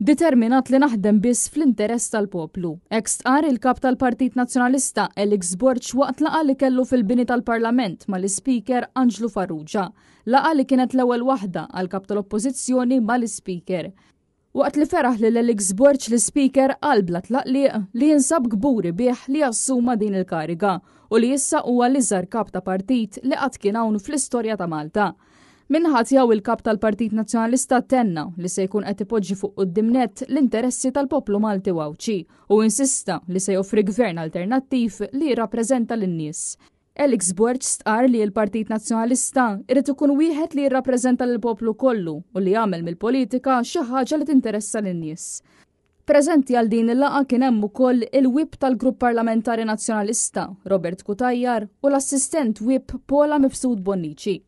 Determinat li naħdem biss fl-interess tal-poplu. Hekk stqarr il-Kap tal-Partit Nazzjonalista Alex Borg waqt laqgħa li kellu fil-bini tal-Parlament mal-Ispeaker Anġlu Farrugia. Laqgħa li kienet l-ewwel waħda għall-Kap tal-Oppożizzjoni mal-Ispeaker. Waqt li feraħ lil Alex Borg l-Ispeaker qal bla tlaqliq li jinsab kburi bih li assuma din il-kariga u li issa huwa l-iżgħar kap ta' partit li qatt kien hawn fl-istorja ta' Malta. Min-naħa tiegħu il-Kap tal-Partit Nazzjonalista tenna li se jkun qed ipoġġi fuq quddiem nett l-interessi tal-poplu Malti u Għawdxi u insista li se joffri gvern alternattiv li jirrappreżenta lin-nies. Alex Borg stqarr li l-Partit Nazzjonalista irid ikun wieħed li jirrappreżenta lill-poplu kollu u li jagħmel mill-politika xi ħaġa li tinteressa lin-nies. Preżenti għal din il-laqgħa kien hemm ukoll il-Whip tal-Grupp Parlamentari Nazzjonalista, Robert Cutajar, u l-Assistent Whip Paula Mifsud Bonnici.